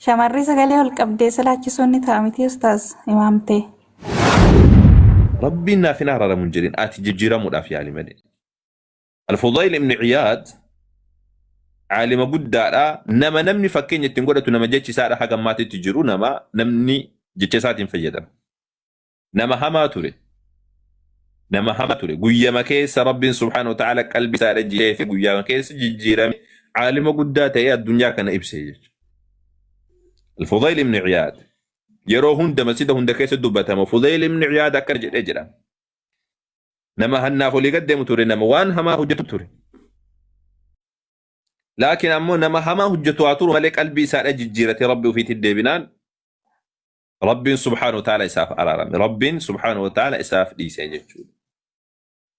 Shamarri sagalee ol qabdee salaachisuun ni ta'a miti ustaaz imaamtee. Rabbiin naaf hin araaramu hin jedhin ati jijjiiramuudhaaf yaali malee. Al-Fudayl ibn Iyaad aalima guddaadha. Nama namni fakkeenya ittiin godhatu nama jechi isaadha haga ammaatitti jiru nama namni jecha isaatiin fayyadama. Nama hamaa ture. Nama hamaa ture. Guyyama keessa Rabbiin subhaanahu wa ta'aala qalbii isaa jijjiiree fi guyyama keessa jijjiirame aalima guddaa ta'ee addunyaa kana ibse jechuudha. Al-Fudayl ibn Iyaad yeroo hunda masjida hunda keessa dubbatama. Fudayl ibn Iyaad akkana jedhee jedha. Nama hannaaf olii gad deemu ture, nama waan hamaa hojjetu ture. Laakiin ammoo nama hamaa hojjetu haa turu malee qalbii isaadha jijjiiratee Rabbi ofiitti deebinaan Rabbiin subhaanahu wa ta'ala isaaf araarame. Rabbiin subhaanahu wa ta'ala isaaf dhiise jechuudha.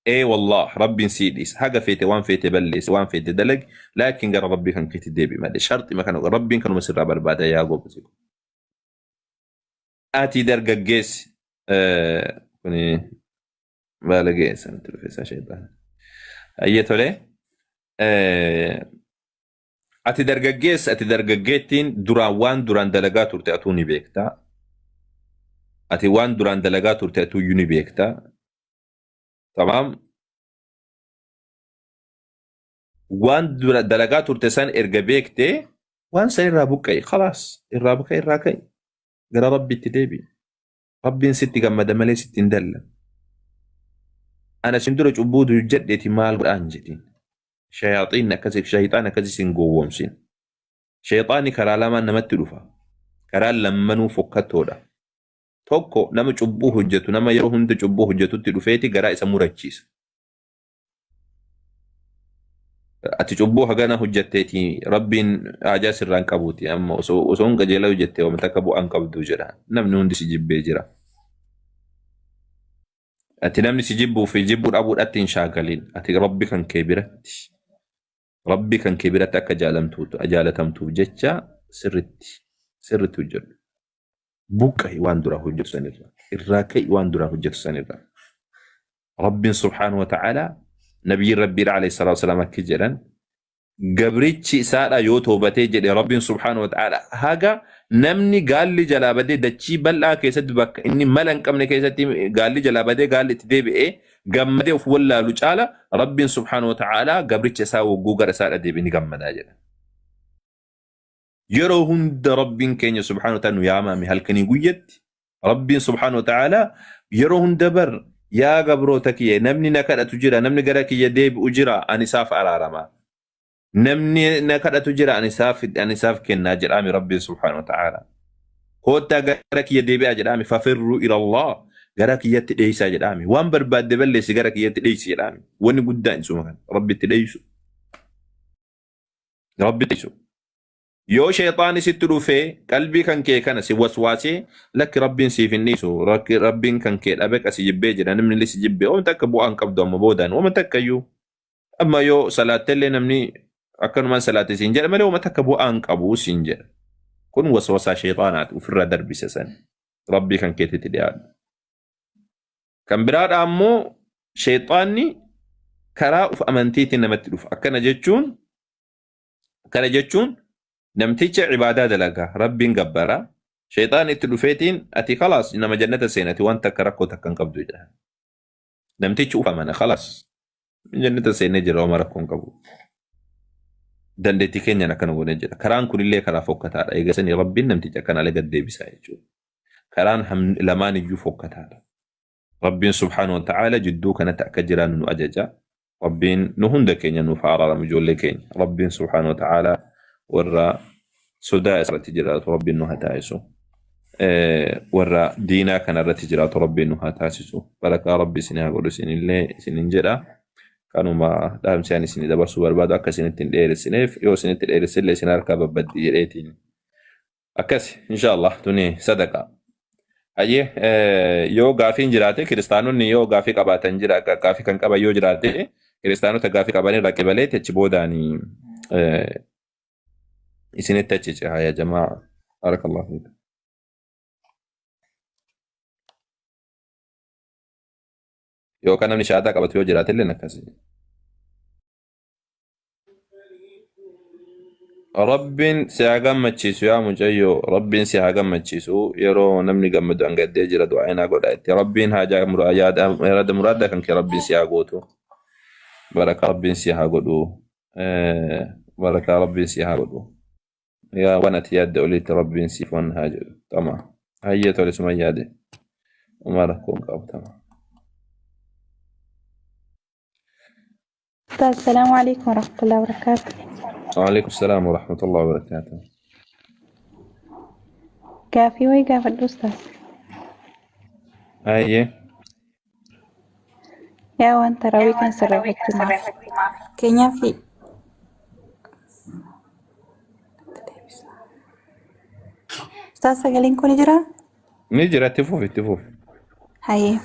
Ee wallaah Rabbiin sii dhiisa. Haga feete waan feete balleessi waan feete dalagi laakiin gara Rabbii kan keetti deebi'i malee sharxima kana Rabbiin kanuma sirraa barbaada yaa goobasi. Ati dargaggeessi kuni baalagee sanatti dhufe isaa sheexaan. Ayyee tole. Ati dargaggeessa ati dargaggeettiin duraan waan duraan dalagaa turte atuu ni beekta. Ati waan duraan dalagaa turte atuuyyuu ni beekta. Tamaam. Waan dura dalagaa turte san erga beekte waan san irraa buqqa'i. Khalaas irraa buqqa'i irraa ka'i. Gara Rabbiitti deebi'i. Rabbiin sitti gammada malee sitti hin dallan. Ana sin dura cubbuu hojjedheeti maal godhaan jedhiin. Shayaaxiinni akkasi shayxaan akkasi sin gowwoomsin. Shayxaanni karaa lamaan namatti dhufa. Karaan lammanuu fokkattoodha. Tokko nama cubbuu hojjetu nama yeroo hunda cubbuu hojjetutti dhufeeti garaa isa murachiisa. Ati cubbuu hagana hojjetteeti rabbiin haajaa sirraa hin qabuuti amma osoo osoo hin qajeelaa hojjette wama takka bu'aa hin qabdu jedha. Namni hundi si jibbee jira. Ati namni si jibbuu fi jibbuu dhabuudhatti hin shaakalin. Ati rabbi kan kee biratti rabbi kan kee biratti akka jaalatamtuuf jecha sirritti sirritti hojjedhu. Buqqa'i waan duraa hojjetu sanirraa. Irraa ka'i waan duraa hojjetu sanirraa. Rabbiin subhaanahu wa ta'ala nabiyyiin rabbiidha alayhi salaatu wasalaam akki jedhan gabrichi isaadha yoo toobatee jedhe Rabbiin subhaanahu wa ta'ala haga namni gaalli jalaa badee dachii bal'aa keessatti bakka inni mala hin qabne keessatti gaalli jalaa badee gaalli itti deebi'ee gammadee of wallaalu caala Rabbiin subhaanahu wa ta'ala gabricha isaa wogguu gara isaadha deebi'e ni gammadaa jedha. Yeroo hunda Rabbiin keenya subhaanahu wa ta'ala nu yaamaame halkanii guyyatti Rabbiin subhaanahu wa ta'ala yeroo hunda bar yaa gabroota kiyya namni na kadhatu jira namni gara kiyya deebi'u jira ani isaaf araarama namni na kadhatu jira ani isaaf kennaa jedhaami Rabbiin subhaanahu wa ta'ala koottaa gara kiyya deebi'aa jedhaami fafirru ila Allah gara kiyyatti dheeysaa jedhaami waan barbaadde balleessi gara kiyyatti dheeysi jedhaami wanni guddaan isuma kana Rabbitti dheeysu Rabbitti dheeysu. Yoo sheyxaanni sitti dhufee qalbii kan kee kana si waswaasee lakki rabbiin siif hin dhiisu rakki rabbiin kan kee dhabe si jibbee jira namni illee si jibbee wama takka bu'aa hin qabdu amma boodaan wama takka iyyuu amma yoo salaattellee namni akkanumaan salaatte siin jedha malee wama takka bu'aa hin qabu siin jedha kun waswasaa sheyxaanaati ofirraa darbise san rabbii kan keetitti dhiyaadhu. Kan biraadha ammoo sheyxaanni karaa uf amantiitiin namatti dhufa akkana jechuun Kana jechuun namticha ibaadaa dalaga, Rabbiin gabbara, shayxaan itti dhufeetiin ati kalaas nama jannata seena ati waan takka rakkoo takka hin qabdu jedha. Namtichi uf amana kalaas jannata seenee jira wama rakkoo hin qabu. Dandeettii keenyaan akkana goonee jira. Karaan kunillee karaa fokkataadha. Egaa sanii Rabbiin namticha akkana ala gad deebisaa jechuudha. Karaan lamaan iyyuu fokkataadha. Rabbiin subhaanahu wa ta'aala jidduu kanatti akka jiraannu nu ajaja. Rabbiin nu hunda keenya nuuf haa araaramu ijoollee keenya. Rabbiin subhaanahu wa ta'aala warra sodaa irratti jiraatu Rabbiin nu haa taasisu. Warra diinaa kana irratti jiraatu Rabbiin nu haa taasisu. Barakaa Rabbi isin haa godhu isinillee isinin jedha. Kanuma dhaamsi ani isinii dabarsuu barbaadu akka isinitti hin dheeressineef yoo isinitti dheeressillee isin harkaa babbaddi jedheetiin Akkasi inshallah tuni sadaqa. Hayyee yoo gaafiin jiraate kiristaanonni yoo gaafii qabaatan jira gaafii kan qaban yoo jiraate kiristaanota gaafii qaban irraa qibaleeti achi boodaan isinitti achi ceha yaa jamaa barakallahu fiikum. Yookaan namni shahaadaa qabatu yoo jiraate illee akkasi. Rabbiin si haa gammachiisu yaa mucayyoo. Rabbiin si haa gammachiisu. Yeroo namni gammadu an gaddee jira du'aa inaa godha itti. Rabbiin haajaa yaada muraada kan kee Rabbiin si haa gootu. Barakaa Rabbiin si haa godhu. Barakaa Rabbiin si haa godhu. Yaa waan ati yaadde olitti Rabbiin siif waan haa jedhu. Tama. Hayyee tole suma yaade. Uma rakkoo hin qabu tama. Ustaaz, salaamu alaikum warahmatullahi wabarakaatu. Waalaikum salaam wa rahmatullahi wa barakaatuh. Gaafii wayii gaafadhu Ustaaz. Hayyee. Yaa waan tarawii kan sirreeffachuudhaaf. Fakkeenyaaf Ustaaz sagaleen kun ni jiraa? Ni jira itti fufi itti fufi. Hayyee.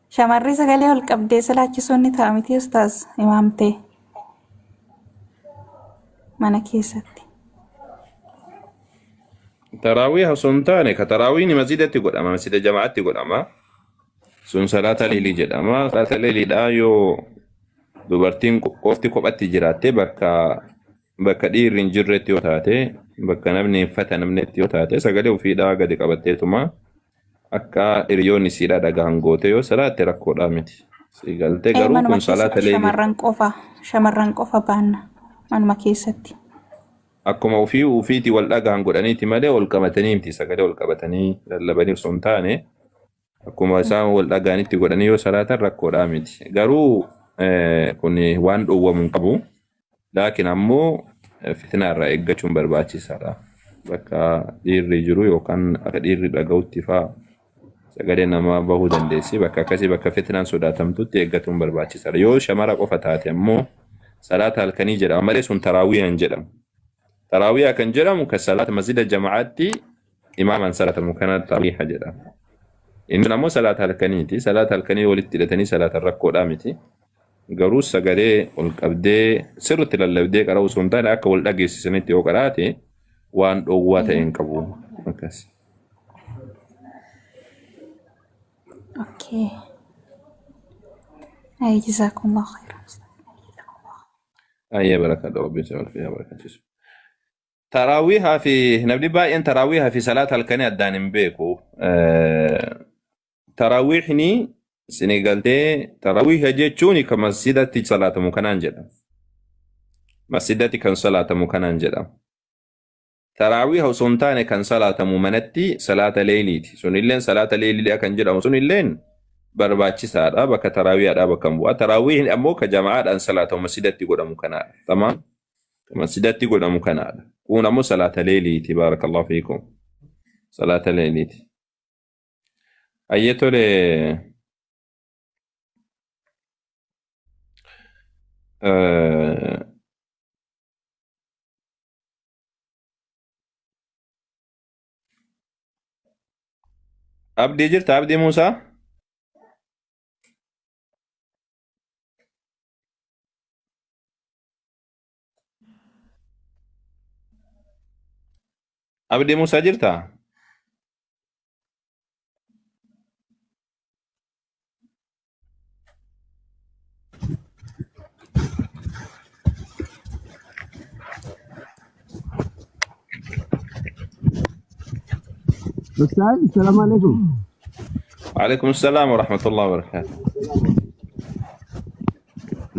Shamarri sagalee ol qabdee salaachisuun ni ta'a miti Ustaaz imaamtee mana keessatti. Taraawii osoo hin taane ka taraawiin masjidatti godhama masjida jamaatti godhama. Sun salaata leelii jedhama. Salaata leeliidhaa yoo dubartiin qofti kophatti jiraatte bakka bakka dhiirri hin jirretti yoo taate bakka namni hin fatanamnetti yoo taate sagalee ofiidhaa gadi qabatteetuma akka hiriyoonni isiidhaa dhagahan goote yoo salaatte rakkoodhaa miti. Si galtee Ee garuu manuma kun salaata keessatti leelii shamarran qofa baanna manuma keessatti. Akkuma ofii ofiitii wal dhagahan godhaniiti malee ol qabatanii miti sagalee ol qabatanii lallabanii osoo hin taane akkuma isaan wal dhagahanitti godhanii yoo salaatan rakkoodhaa miti. Garuu kun waan dhowwamu hin qabu. Laakiin ammoo fitnaa irraa eeggachuun barbaachisaadha. Bakka dhiirri jiru yookaan akka dhiirri dhaga'utti fa'aa sagalee namaa bahuu dandeessi. Bakka akkasii bakka fitnaan sodaatamtutti eeggatuun barbaachisaadha. Yoo shamara qofa taate ammoo salaata halkanii jedhama malee sun taraawiyaa hin jedhamu. Taraawiyaa kan jedhamu kan salaata masjida jama'aatti imaamaan salaatamu kana taraawiyaa jedhama. Inni sun ammoo salaata halkaniiti. Salaata halkanii walitti hidhatanii salaatan rakkoodhaa miti. Garuu sagalee ol qabdee sirriitti lallabdee qara'uu osoo hin taane akka wal dhageessisanitti yoo qaraate waan dhoowwaa ta'e hin qabu. Akkas. Okay. Ay, jazakumullahu khairan. Ayyee barakadha rabbiin si ol fi haa barakachiisu. Taraawiihaa fi namni baay'een taraawiihaa fi salaata halkanii addaan hin beeku. Taraawiihni isinii galtee taraawiiha jechuun kan masjidatti salaatamu kanaan jedhama. Masjidatti kan salaatamu kanaan jedhama. Taraawiiha osoo hin taane kan salaatamu manatti salaata leeyliiti. Sunilleen salaata leeyliidha kan jedhamu sunilleen barbaachisaadha. Bakka taraawiihaadhaa bakka hin bu'a. Taraawiihni ammoo ka jama'aadhaan salaatamu masjidatti godhamu kanaadha. Tamaam. Ka masjidatti godhamu kanaadha. Kun ammoo salaata leeyliiti. Baarakallahu fiikum. Salaata leeyliiti. Hayyee tole. Abdii jirta Abdii Muusaa? Abdii Muusaa jirta? Ustaz, Assalamualaikum. Waalaikum salaam wa rahmatullahi wa barakatuh.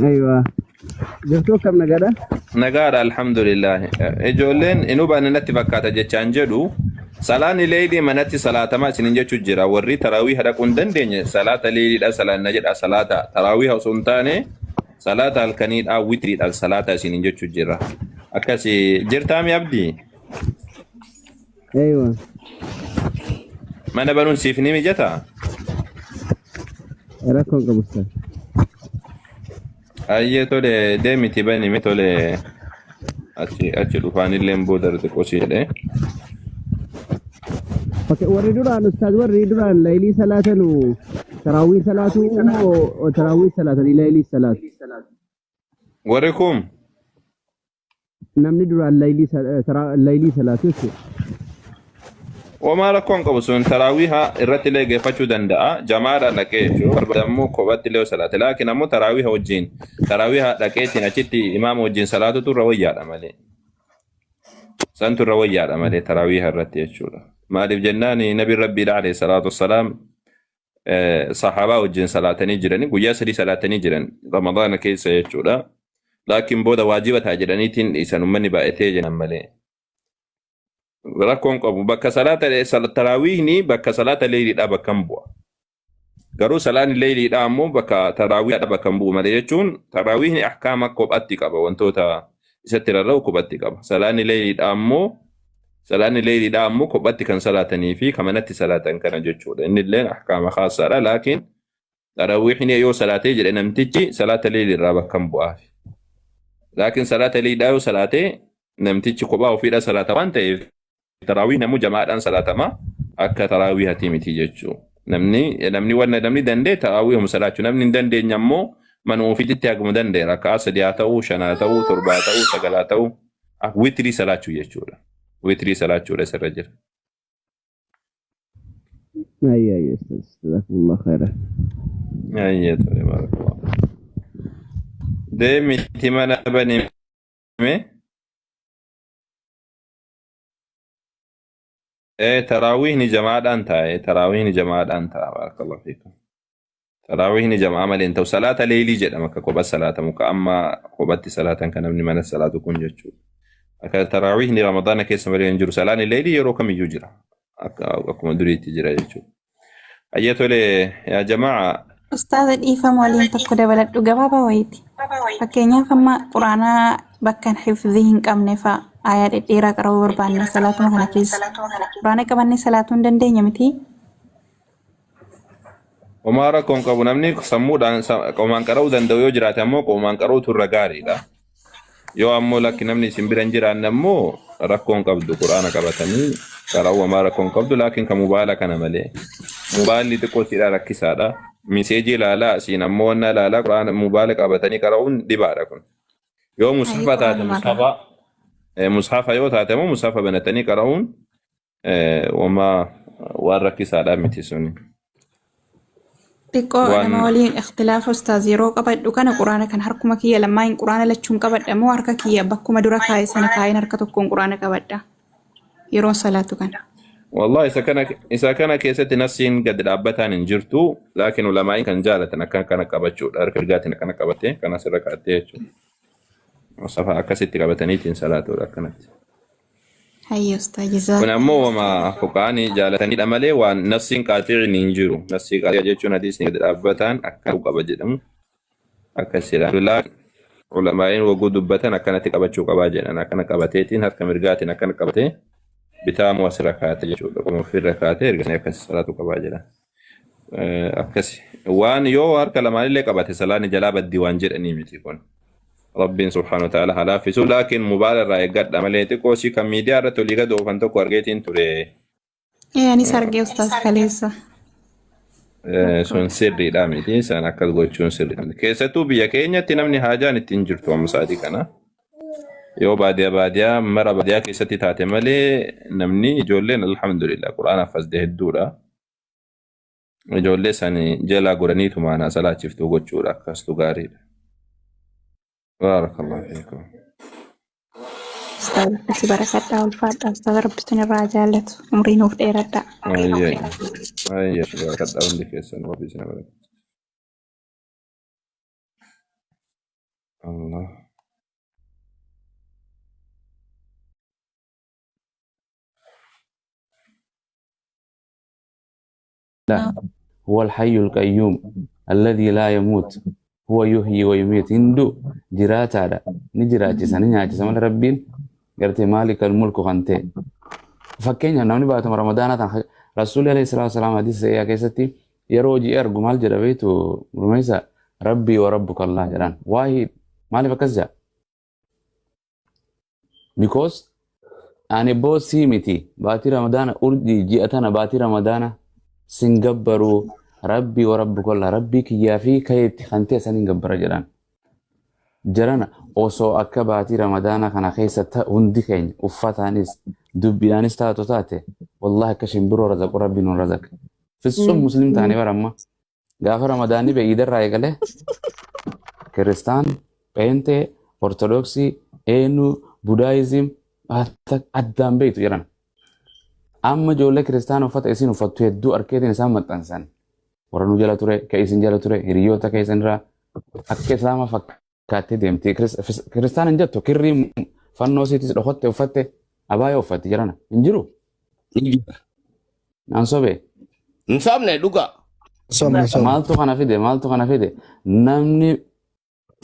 Aywa. Jirtuu akkam nagaadha? Nagaadha alhamdulillah. Ijoolleen hin hubanne natti fakkaata jechaan jedhu salaanni leeylii manatti salaatamaa isinin jechuu jira. Warri taraawii dhaquu hin dandeenye salaata leeyliidha salaanna jedha salaata taraawii osoo hin taane salaata halkaniidha witriidhaan salaata isinin jechuu jira. Akkasi jirtaami abdii? Aywa. Mana banuun siif ni mijataa? Rakkoo hin qabu ustaz. Ayyee tole deemiti bani mee tole achi achi dhufaanillee booda xiqqoo si jedhee. Okay, warri duraan ustaaz warri duraan laylii salaatanu taraawii salaatu moo taraawii salaatanii laylii salaatu? Warri kun Namni duraan laylii salaatu jechuudha. Homaa rakkoo hin qabu sun taraawiha irratti illee geeffachuu danda'a. Jamaadhaan dhaqee jechuudha. Barbaade ammoo kophatti illee yoo salaate. Laakiin ammoo taraawiha wajjin taraawiha dhaqeetiin achitti imaama wajjin salaatutu irra wayyaadha malee. Santu irra wayyaadha malee taraawiha irratti jechuudha. Maaliif jennaan nabiin rabbiidha alayhi salaatu wassalaam sahaabaa wajjin salaatanii jiranii guyyaa 3 salaatanii jiran ramadaana keessa jechuudha. Laakiin booda waajiba ta'a jedhaniitiin dhiisan uummanni baay'atee jiran malee. Rakkoon qabu bakka salaata taraawiihni bakka salaata leeyliidhaa bakka hin bu'a. Garuu salaanni leeyliidhaa ammoo bakka taraawiidhaa bakka hin bu'u malee jechuun taraawiihni ahkaama kophatti qaba wantoota isatti rarra'u kophatti qaba. Salaanni leeyliidhaa ammoo kophatti kan salaatanii fi kan manatti salaatan kana jechuudha. Inni illee ahkaama khaasaadha laakiin taraawiihni yoo salaatee jedhe namtichi salaata leeylii irraa bakka hin bu'aaf. Laakiin salaata leeyliidhaa yoo salaatee namtichi kophaa ofiidha salaata waan ta'eef taraawiih namuu jamaadhaan salaatama akka taraawiihatii miti jechuudha. Namni wanna namni danda'e taraawiihuma salaachuu namni hin dandeenye ammoo mana ofiitti haguma danda'e rakkaa 3 haa ta'uu 5 haa ta'uu 7 haa ta'uu 9 haa ta'uu witrii salaachuu jechuudha. Witrii salaachuudha isarra jira. Ayya ayya ustaz. Jazakumullah khairan. Ayya tole barakallahu. Deemiti mana banime. Taraawiihni jamaadhaan taa'e taraawiihni jamaadhaan taa'a barakallahu fiikum. Taraawiihni jamaa malee hin ta'u salaata leeylii jedhama akka kopha salaatamu ka amma kophatti salaatan kan namni mana salaatu kun jechuudha. Akka taraawiihni ramadaana keessa malee hin jiru salaanni leeylii yeroo kamiyyuu jira akka akkuma duriitti jira jechuudha. Hayya tole yaa jamaa. Ustaaza dhiifama waliin tokko dabaladhu gabaabaa wayiiti. Fakkeenyaaf amma quraanaa bakka hifzii hin qabne fa'a aayaa dhedheeraa qara'uu barbaanne salaatuma kana keessa. Quraana qabannee salaatuu hin dandeenya miti. Homaa rakkoo hin qabu namni sammuudhaan qomaan qara'uu danda'u yoo jiraate ammoo qomaan qara'uutu irra gaariidha. Yoo ammoo lakki namni isin bira hin jiraanne ammoo rakkoo hin qabdu quraana qabatanii qara'uu homaa rakkoo hin qabdu laakiin kan mobaayila kana malee. Mobaayilli xiqqoo siidhaa rakkisaadha. Miseejii ilaalaa asiin ammoo wanna ilaalaa quraana mobaayila qabatanii qara'uun dhibaadha kun. Yoo mushafa taate Ayii quraanuma irraa. Mushafa yoo taate ammoo mushafa banatanii qara'uun homaa waan rakkisaadha miti suni. Xiqqoo Waan nama waliin ikhtilaafa ustaaz yeroo qabadhu kana quraana kan harkuma kiyya lammaan quraana lachuun qabadha moo harka kiyya bakkuma dura kaa'e sana kaa'een harka tokkoon quraana qabadha yeroon salaatu kana. Wallahi isa kana keessatti nasiin gad dhaabbataan hin jirtu laakiin ulamaa'iin kan jaalatan akka kana qabachuudha harka mirgaatiin akkana qabattee kan asirra kaa'attee jechuudha. Safa akkasitti qabataniitiin salaatuudha akkanatti. Hayya ustaaz Kun jazaak. ammoo wama fuqaanii jaalatanidha malee waan nasiin qaaxiin hin jiru. Nasii qaaxi'a jechuun hadiisni gad dhaabbataan akka qaba jedhamu akkasidha. Ulamaa'iin waguu dubbatan akkanatti qabachuu qabaa jedhan akkana qabateetiin harka mirgaatiin akkana qabatee bitaa immoo asirra kaa'ate jechuudha. Qoma ofirra kaa'atee erga akkas salaatu qabaa jedhan. Akkasi. Waan yoo harka lamaanillee qabate salaanni jalaa baddii waan jedhanii miti kun. Rabbiin subhaanahu wa ta'ala haa laaffisu. Laakiin mobaayila irraa eeggadha malee xiqqoo si kan miidiyaa irratti olii gad oofan tokko argeetiin ture. Ee anis argee ustaaz kaleessa. Sun sirriidha miti. San akkas gochuun sirriidha miti. Keessattuu biyya keenyatti namni haajaan ittiin jirtu amma sa'aatii kana. Yoo baadiyaa baadiyaa mara baadiyaa keessatti taate malee namni ijoolleen alhamdulillah quraana haffazde hedduudha. Ijoollee san jalaa godhaniitu maanaa salaachiftuu gochuudha akkastu gaariidha. Baarakallahu fiikum. Ustaaz akkasi barakadhaa ulfaadhaa ustaaz rabbi isin irraa jaallatu umrii nuuf dheeradhaa. Ayyee. Ayyee. Barakadhaa hundi keessan rabbi isin haa barakatu. Allah. هو الحي القيوم الذي لا يموت هو يحيي ويميت hin du'u jiraataadha ni jiraachisa ni nyaachisa malee rabbiin gartee مالك الملك kan ta'e fakkeenyaaf namni baatuma ramadaanaa tan rasuulli alayhi salaatu wasalaam hadiisa sahihaa keessatti yeroo hojii argu maal jedha beektu rumeessa ربي وربك الله jedhaan waa'ee maaliif akkas jedha because ani boosii miti baatii ramadaana urjii ji'a tana baatii ramadaana sin gabbaruu ربي وربك الله rabbii kiyyaa fi kayeetti kan ta'e san hin gabbara jedhaan jarana osoo akka baatii ramadaana kana keessa hundi keenya uffataanis dubbiidhaanis taatu taate Wallahi akka shimbiroo razaqu Rabbiin nu razaq. Fitsum muslim taane bara amma. Gaafa Ramadaanni ba'e iidarraa eegalee Kiristaan, Pheenxee, Ortodoksii, eenyu, Budaayizim addaan beektu jedhan. Amma ijoollee kiristaana uffata isin uffattu hedduu arkeetiin isaan maxxansan. Warra nu jala ture, ka isin jala ture, hiriyoota keessan irraa akka islaama fakkaattee deemti. Kiristaana hin jettu, kirrii fannoo isiitis dhokotte uffatte, abaayoo uffatti jedhana. Hin jiru. Naan sobee. Hin sobne, dhuga. Sobne, sobne. Maaltu kana fide? Maaltu kana fide? Namni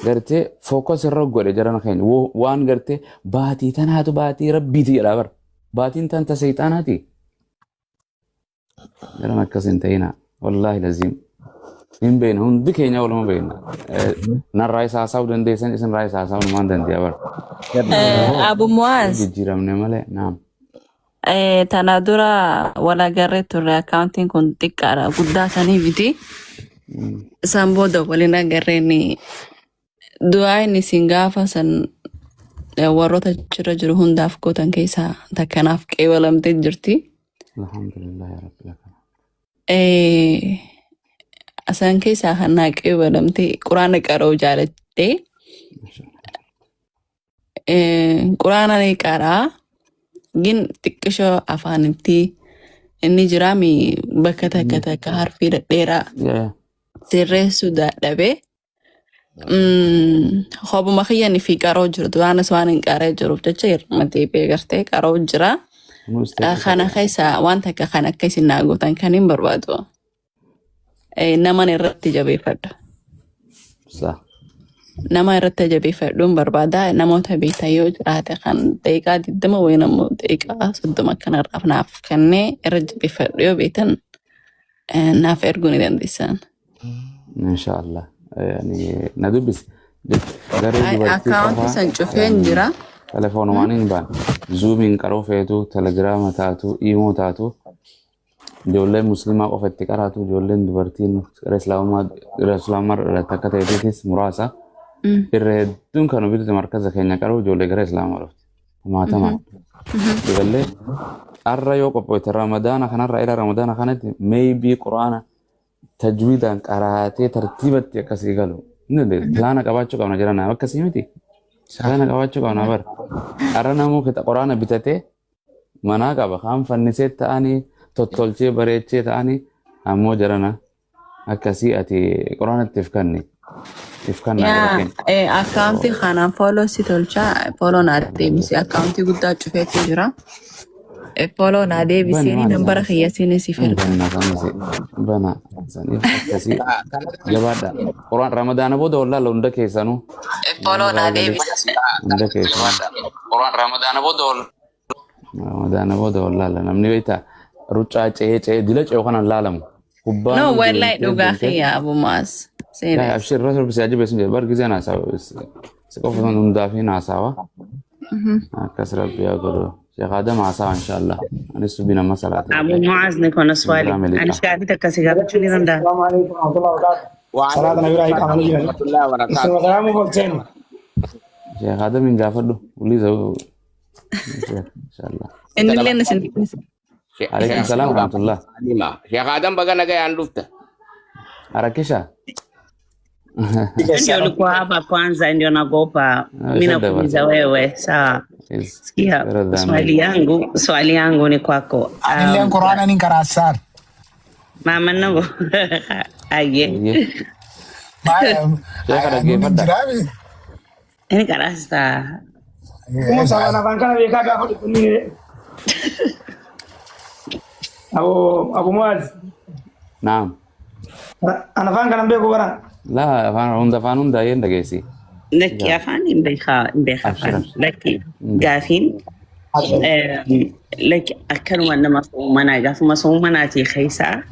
gartee focus irra godhe jarana keenya waan gartee baatii tanaatu baatii rabbiiti jedhaa bara. Baatiin tan ta seexaanaati. Jaran akkas hin ta'ina. Wallaahi laziim. Hin beekna, hundi keenya waluma beekna. Narraa isa haasa'uu dandeessan, isin irraa isa haasa'uu numaan dandeenya bara. Abu Muaz, Jijjiiramne malee naam. Tana dura wal agarree turre, akkaawuntiin kun xiqqaadha, guddaa sanii miti. Isaan booda waliin agarreen du'aa inni isin gaafa san warroota achirra jiru hundaaf gootan keessaa takkanaaf qeebalamtee jirti. Alhamdulillah ya rabbil alamin. Isaan keessaa kan naa qeebalamtee quraana qara'uu jaalattee quraana ni qaraa gin xiqqishoo afaanitti inni jiraami bakka takka takka harfii dhedheeraa sirreessuu dadhabee hobuma kiyyan fi qaroo jiru duraanis waan hin qaree jiruuf jecha yeroo deebi'ee gartee qaroo jira. Nu isteetii Kana qabu. keessa waan takka kan akka isin naa gootan kan hin barbaadu. Naman irratti jabeeffadha. Sa. Nama irratti jabeeffadhuun barbaada. Namoota beektan yoo jiraate kan daqiiqaa 20 wayin ammoo daqiiqaa 30 akkanarraaf naaf kennee irra jabeeffadhu yoo beektan naaf erguu ni dandeessan. Inshallah. Yani na dubbisi. Garuu dubartii Akkaawuntii qofaa san cufeen yani jira. Telefoonumaan hin baan. Zuumiin qaroo feetu, telegiraama taatu, iimoo taatu, ijoolleen musliimaa qofa itti qaraatu, ijoolleen dubartiin gara islaamummaa gara islaamummaa dhalatte akka ta'eefis muraasa. Irra hedduun kan bitu markaza keenya qaruu ijoollee gara islaamaa dhufte. Kumaatamaan. Ijoollee har'a yoo qophoofte Ramadaana kanarra ila Ramadaana kanatti maybe quraana tajwiidaan qaraatee tartiibatti akkasii galu. Hin dandeessu. Pilaana qabaachuu qabna jedhan akkasii miti. Pilaana qabaachuu qabna bara. Har'a namuu kita quraana bitatee manaa qaba. Kaan fannisee ta'anii tottolchee bareechee ta'anii ammoo jarana akkasii ati quraanatti if kanni. If kannaa gara Yaa keenya. Akkaawuntii kanaan follow si tolchaa, follow naa deebisi, akkaawuntii guddaa cufeetu jira. Follow naa Bani deebisiini maal nambara isaanis. kiyya siin siif erga. Banna sanis bana saniif akkasii jabaadha. Quraan Ramadaana booda wallaala hunda keessanuu. Follow naa deebisi. Hunda keessanuu. Quraan Ramadaana booda wal Ramadaana booda wallaala namni beektaa ruccaa ce'ee ce'ee dila ce'u kanan laalamu. Kubbaan No, wallahi deemtee dhugaa deemtee. kiyya Abu Muaz. Yaa Serious. abshir irra sirbisee ajabeessu jedhe bar gizee naasawa si qofa sun hundaa fi naasawa. Akkas rabbi yaa godhu. Sheekh Adam haasawa inshallah. Anis subbi nama salaata. Abu Muaz, niko na swali. Biraa miliqa. Ani gaafii takka si gaafachuu ni danda'a. السلام عليكم ورحمة الله وبركاته. صلاة وعليكم النبي رايك السلام عمل جنة. ورحمة الله وبركاته. اسم سلام فولتين. Sheekh Adam hin gaafadhu. Uliisa inshallah. Inni illee isin Alaikum salaam wa rahmatullah. Sheekh Adam, baga nagayaan dhufta. Harakisha. Ndio ulikuwa hapa kwanza, ndio nagopa mi nakuuliza wewe. Sawa, Is sikia better than swali me. yangu, swali yangu ni kwako. Anilleen quraana nin karaasaan. Mama nango aye. Iyyee. Sheekha Nunin dhaggeeffadha. jiraami. Ini karasta. Musa waan afaan kana beekaa gaafa dhufni. Abu Muaz. Naam. An afaan kana beeku bara. Laa afaan hunda afaan hunda ayyeen dhageessi. Lakki, afaan hin beekaa, hin beekaa Abshir afaan. abshir. Lakki, gaafiin lakki akkanuma nama soomanaa gaafuma soomanaatii keessaa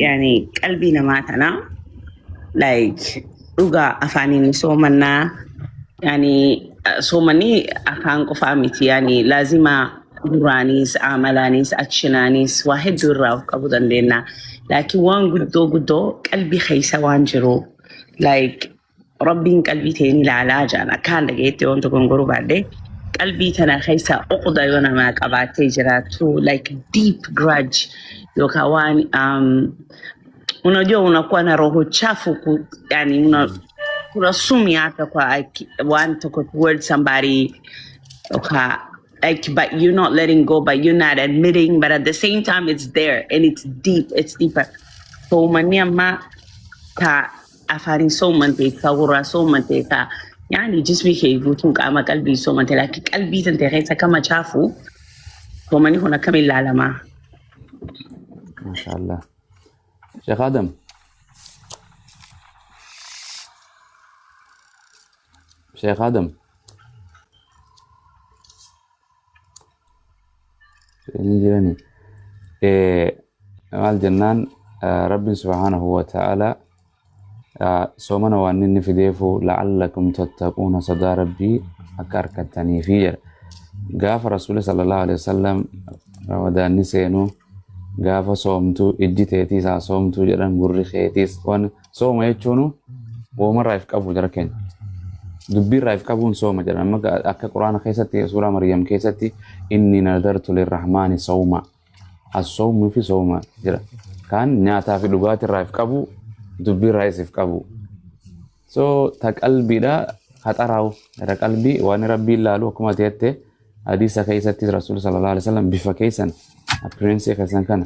yani qalbii namaa tanaa like dhugaa afaaniin soomannaa, yani soomanii afaan qofaa miti, yani laazima gurraanis amalaanis actionaanis waa hedduu irraa of qabuu dandeenya, laakiin waan guddoo guddoo qalbii keessa waan jiru like rabbiin qalbii ta'e ni ilaalaa jaan akkaan dhageetti wanta gongoruu baadhee. Qalbii tana keessa uqda yoo namaa qabaatee jiraattu, like deep grudge yookaan waan unajua unakuwa na roho chafu yani kuna sumu hata kwa like, waan tokko towards somebody, okay, like, but you're not letting go, but you're not admitting, but at the same time it's there and it's deep, it's deeper. Soomanni amma ka afaaniin soomante, ka gurraa soomante, ka yani jismi kee guutuun qaama qalbii soomante, laakiin qalbii tante keessa kama chaafu, soomanni kun akkamiin ilaalamaa? Maashaallah. Sheekh Adam. Sheekh Adam. Inni jirani. Maal jennaan, Rabbiin subhaanahu wa ta'ala soomana waan inni fideefu la'allakum tattaquuna, sodaa Rabbii akka argattaniifi jedha. Gaafa Rasuulli sallallahu alaihi wasallam Ramadaanni seenuu gaafa soomtuu ijji teetiis haa soomtuu jedhan, gurri keetiis. Waan sooma jechuun woomarraa if qabu jara keenya. Dubbiirraa if qabuun sooma jedhan. Amma akka Quraana keessatti, suuraa Maryam keessatti, inni nadartu lirrahmaani sawma, as-sawmu fi sooma jedha. Kaan nyaataa fi dhugaatirraa if qabu, dubbiirraa if qabu. So ta qalbiidha haxaraa'u gara qalbii waan Rabbiin laalu. Akkuma ta'ette hadiisa keessatti Rasuul sallallahu alaihi wasallam bifa keessan, appearance keessan kana,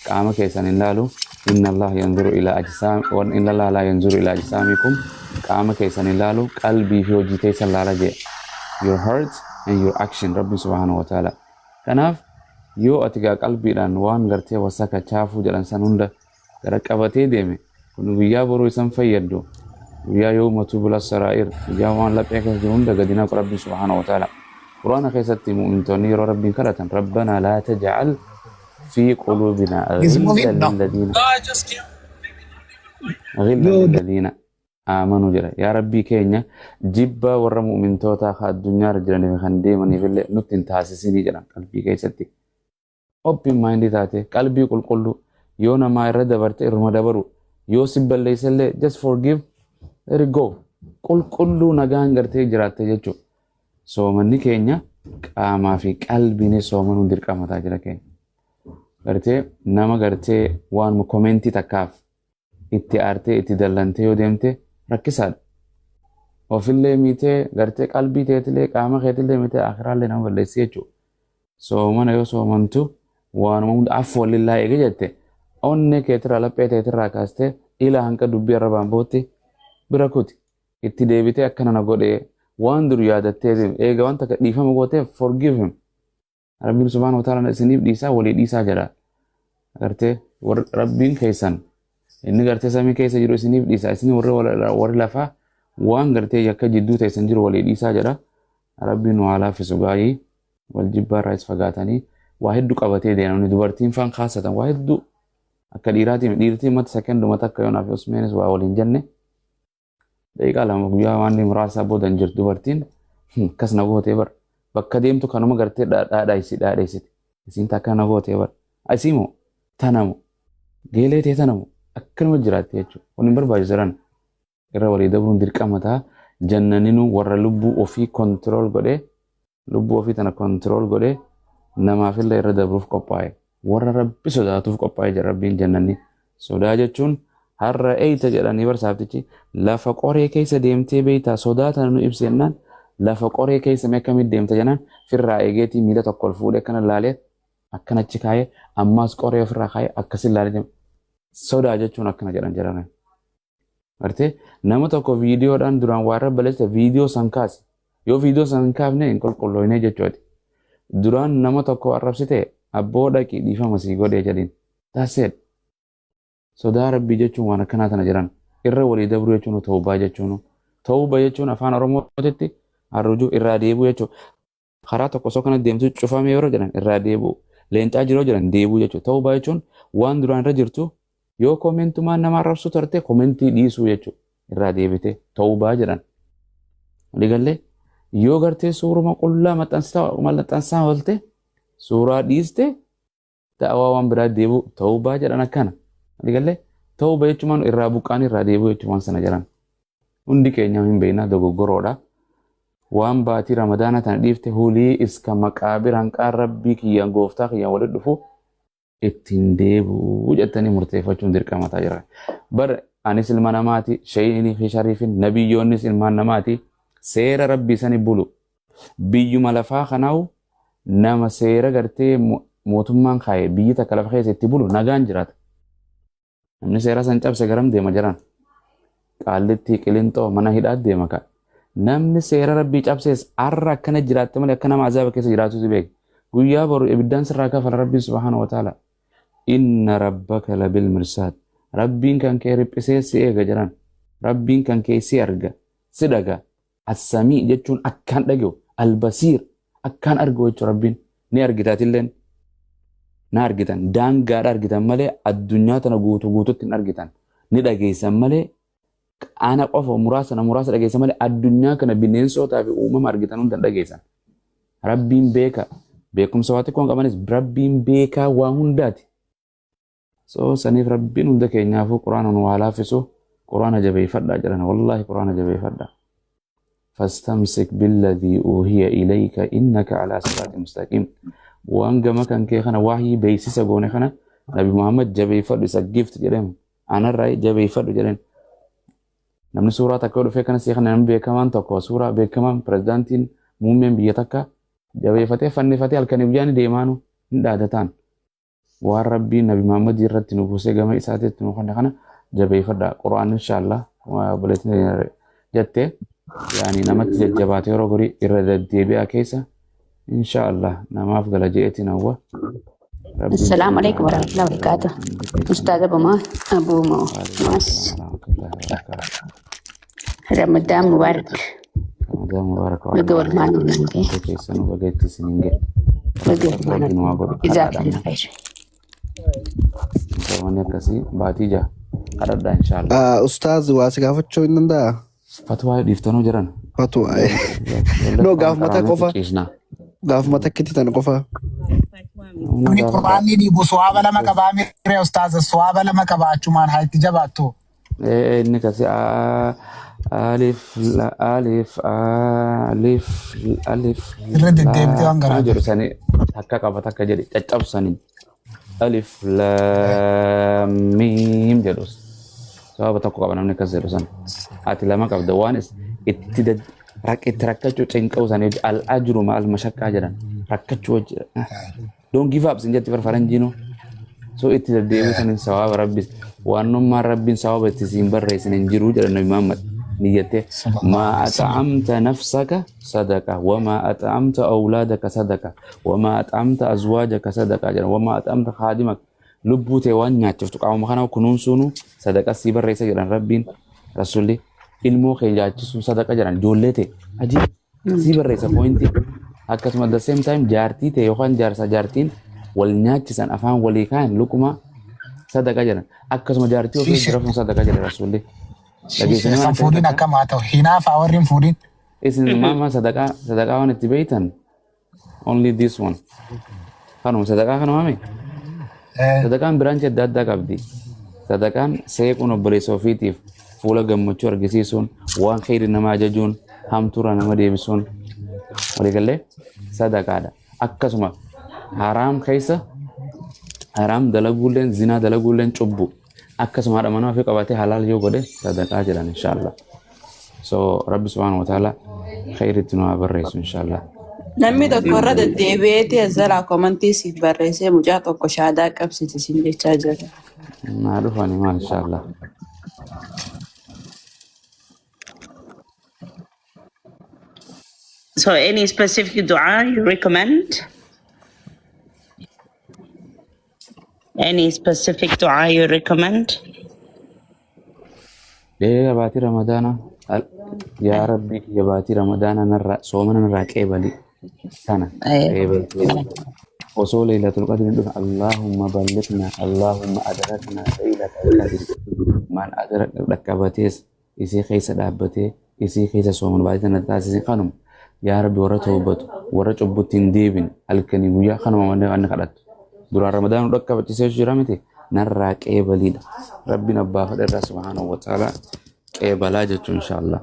qaama keessan hin laalu. Inna Allah yanzuru ila ajsaam wan inna Allah la yanzuru ila ajsaamikum, qaama keessan hin laalu, qalbii fi hojii keessan laala jee, your heart and your action, Rabbiin subhaanahu wa ta'ala. Kanaaf yoo ati gaa qalbiidhaan waan gartee wasaka chaafuu jedhan san hunda gara qabatee deeme, kun guyyaa boruu isan fayyaddu, guyyaa yawma tubla saraa'ir, guyyaa waan laphee keessa jiru hunda gadi naqu Rabbiin subhaanahu wa ta'ala. Quraana keessatti mu'mintoonni yeroo Rabbiin kadhatan, rabbanaa laa taj'al fi quluubinaa He's moving ghillan now. lilladhiina ghillan lilladhiina aamanuu jedha. Yaa Rabbii keenya, jibba warra mu'mintootaa ka addunyaarra jiraniif kan deemaniif illee nutti hin taasisinii jedhan. Qalbii keessatti open mind taate, qalbii qulqulluu, yoo namaa irra dabarte irruma dabaru, yoo si balleessa illee just forgive, let it go, qulqulluu nagaan gartee jiraatte jechuudha. Soomanni keenya qaamaa fi qalbiinis soomanuun dirqama ta'a jira keenya. Gartee nama gartee waan commentii takkaaf itti aartee itti dallantee yoo deemte rakkisaadha. Ofillee miitee, gartee qalbii teetillee qaama keetillee miitee, akiraallee nama balleessi jechuudha. Soomana yoo soomantu waanuma hunda afu walillaa eege jette, onnee keetirraa, laphee teetirraa kaastee ila hanqa dubbii arrabaan bootti bira kuti. Itti deebitee akkana na godhee waan dur yaadattee eega waan takka dhiifama gootee, forgive him. Rabbiin subhaanahu wa ta'ala isiniif dhiisaa, walii dhiisaa jedha. Agartee, Rabbiin keessan inni gartee samii keessa jiru isiniif dhiisa, isin warri lafaa waan gartee yakka jidduu teessan jiru walii dhiisaa jedha. Rabbiin nu haa laaffisu gaayii wal jibbaa irraa is fagaatanii waa hedduu qabatee deemanii dubartiin faan kaasatan waa hedduu akka dhiiraatiin dhiirtiin mata sekenduma takka yoo naaf Usmeenis waa waliin jenne daqiiqaa 2 guyyaa waan muraasa booda hin jirtu dubartiin. Akkas na gootee bar, bakka deemtu kanuma gartee dhaadhaayisi dhaadheessiti, isiin takka na gootee bar, asii moo tanamu geelee ta'e tanamu akkanuma jiraatti jechuudha. Kun hin barbaachisu jiran irra walii dabruun dirqama ta'a. Jannaninu warra lubbuu ofii control godhee, lubbuu ofii tana control godhee, namaafillee irra dabruuf qophaa'e, warra Rabbi sodaatuuf qophaa'e jira Rabbiin jannanni. Sodaa jechuun har'a eeyta jedhanii barsaaftichi lafa qoree keessa deemtee beeytaa, sodaa tana nu ibsi jennaan, lafa qoree keessa mee akkamitti deemta jennaan, firraa eegeetii miila tokko ol fuudhee akkana laalee, akkana achi kaayee, ammaas qoree ofirraa kaayee akkasin laalee deema. Sodaa jechuun akkana jedhan jedhame. Gartee nama tokko viidiyoodhaan duraan waa irra balleessite, viidiyoo san kaasi. Yoo viidiyoo san hin kaafne hin qulqulloofne jechuudha. Duraan nama tokko arrabsite, abboo dhaqi dhiifama sii godhee jedhiin. That's it. Sodaa Rabbii jechuun waan akkanaa tana jiran. Irra walii dabruu jechuun tawbaa jechuun. Tawba jechuun afaan Oromootitti arrujuu, irraa deebi'uu jechuudha. Karaa tokko osoo kana deemtu cufamee yeroo jedhan irraa deebi'u. Leencaa jiroo jedhan deebi'uu jechuudha. Tawbaa jechuun waan duraan irra jirtu, yoo commentumaan nama arrabsu tarte, commentii dhiisuu jechuudha. Irraa deebite tawbaa jedhan. Waliigallee yoo gartee suuruma qullaa maxxansaa oolte, suuraa dhiiste, da'awaa waan biraa deebi'u tawbaa jedhan akkana. Waliigallee tawba jechuun irraa buqqaan irraa deebi'u jechuun waan sana jedhan. Hundi keenya hin beekna, dogoggoroodha. Waan baatii Ramadaana tana dhiifte hulii iska maqaabir hanqaan Rabbii kiyyaan gooftaa kiyyaan walitti dhufu ittiin deebi'uu jettanii murteeffachuun dirqama ta'a jira. Bar anis ilma namaati, shayinii fi shariifin nabiyyoonnis ilmaan namaati, seera Rabbii sani bulu. Biyyuma lafaa kanaawu nama seera gartee mootummaan kaaye biyyi takka lafa keessa itti bulu nagaan jiraata. Namni seera san cabse garam deema jiran? Qaallittii, Qilinxoo, mana hidhaa deema ka. Namni seera Rabbii cabsees arra akkana jiraatte malee akka nama azaaba keessa jiraatutu beeka. Guyyaa boru ibiddaan sirraa kafala Rabbiin subhaanahu wa ta'ala. Inna rabbaka labil mirsaad. Rabbiin kan kee riphisee si eega jiran. Rabbiin kan kee si arga, si dhaga. As-samii jechuun akkaan dhaga'u, al-basiir akkaan argu jechuun Rabbiin ni argitaatilleen na argitan daangaadha argitan malee addunyaa tana guutuu guututti hin argitan ni dhageessan malee ana qofa muraasa na muraasa dhageessan malee addunyaa kana bineensotaa fi uumama argitan hunda hin dhageessan. Rabbiin beeka beekumsa waa xiqqoon qabanis Rabbiin beekaa waa hundaati. So saniif Rabbiin hunda keenyaafuu Qur'aana nu haa laaffisu. Qur'aana jabeeffadhaa jedhan. Wallaahi Qur'aana jabeeffadhaa. Fastamsik billadhii uuhiya ilayka innaka alaa siraatin mustaqiim. Waan gama kan kee kana wahyii beeksisa goone kana Nabi Muhammad jabeeffadhu isa gift jedheen. Anarraa jabeeffadhu jedheen. Namni suuraa takka yoo dhufee kana see kana namni beekamaan tokko suuraa beekamaan pirezidaantiin muummeen biyya takka jabeeffatee fannifatee halkanii guyyaa ni deemaanu hin dhaadataan. Waan Rabbiin Nabi Muhammad irratti nu buusee gama isaatiitti nu kenne kana jabeeffadha. Qur'aan inshaallah obboleettiin jette yaani namatti jajjabaate yeroo gorii irra deddeebi'aa keessa inshaallah namaaf gala je'eetiin hawwa. Rabbiin Assalamu alaikum warahmatullahi wabarakatuh. Ustaz Abu Ma, Abu Muas. Ramadan Mubarak. Ramadan Mubarak. Baga walumaan nu ga'e. Keessanuu baga itti isiniin ga'e. Baga walumaan Rabbiin waa godhu Jazakallah khair. Wanni akkasii baatii jaha kadhadhaa inshaallah. Ustaaz waa si gaafachuu hin danda'a? Fatwaa dhiiftanuu jiran. Fatwa. No, gaafuma takka qofa. Gaafuma takkitti tana qofa. Namni Qur'aanni dhiibu suwaaba lama qabaa miree ustaaza suwaaba lama qabaa achumaan haa itti jabaattu. Inni kasi alif alif alif alif Irra deddeebitee waan garaa jedhu sani takka qaba takka jedhe caccabsanii alif laam miim jedhus sababa tokko qaba namni akkas jedhu san ati lama qabda waan itti itti rakkachuu cinqa'uu sanii al ajru ma al mashaqqaa jedhan rakkachuu wajji don't give up sin jetti farfaranjiinuu so itti deddeebi'uu sanin sawaaba rabbis waannummaan rabbiin sawaaba itti siin barreessin hin jiru jedha Nabi Muhammad niyyattee maa at'amta nafsaka sadaqa wamaa at'amta awlaadaka sadaqa wamaa at'amta azwaajaka sadaqa jedha wamaa at'amta khaadimaka lubbuu tee waan nyaachiftu qaamuma kana kunuunsuunu sadaqa sii barreessa jedhan rabbiin rasulli ilmoo kee nyaachisuun sadaqa jedhan ijoollee tee ajii sii barreessa pointii akkasuma the same time jaartii tee yookaan jaarsa jaartiin wal nyaachisan afaan walii kaan luquma sadaqa jedhan akkasuma jaartii ofii Shiishe. bira fuun sadaqa jedhe rasuulli dhageessanii waan Kan akkasii fuudhin takka akkam haa ta'u hinaafaa warri hin fuudhin. isin maama sadaqaa sadaqaa waan itti beeytan only this one kanuma sadaqaa kanuma mi sadaqaan biraanchi adda addaa qabdi sadaqaan seequun obboleessa ofiitiif fuula gammachuu argisiisuun waan kheyri nama ajajuun hamtuura nama deebisuun waliigallee sadaqaadha akkasuma haraam keessa haraam dalaguulleen zinaa dalaguulleen cubbu akkasuma haadha manaa ofii qabaatee halaal yoo godhe sadaqaa jedhan inshaallah so rabbi subhaanahu wa ta'ala kheyritti nu haa barreessu inshaallah. Namni tokko irra deddeebi'eeti as jalaa komantii siif barreessee mucaa tokko shaadaa qabsiisi siin jechaa jira. Naa dhufani maal inshaallah. So any specific dua you recommend? Any specific dua you recommend? Ee baatii Ramadaana yaa Rabbii kiyya baatii Ramadaana narraa soomana narraa qeebali tana qeebaltee osoo Laylatul Qadri hin dhufin Allahumma ballighna Allahumma adrakna Laylatul Qadri man adrak dhaqqabatees isii keessa dhaabbatee isii keessa sooman baatii tana taasisin kanuma yaa Rabbi warra toobatu warra cubbutti hin deebine halkanii guyyaa kanuma wanni wanni kadhattu duraan Ramadaanu dhaqqabachisee jira miti narraa qeebaliidha Rabbiin abbaa fedhe irraa subhaanahu wa ta'ala qeebalaa jechuun inshaallah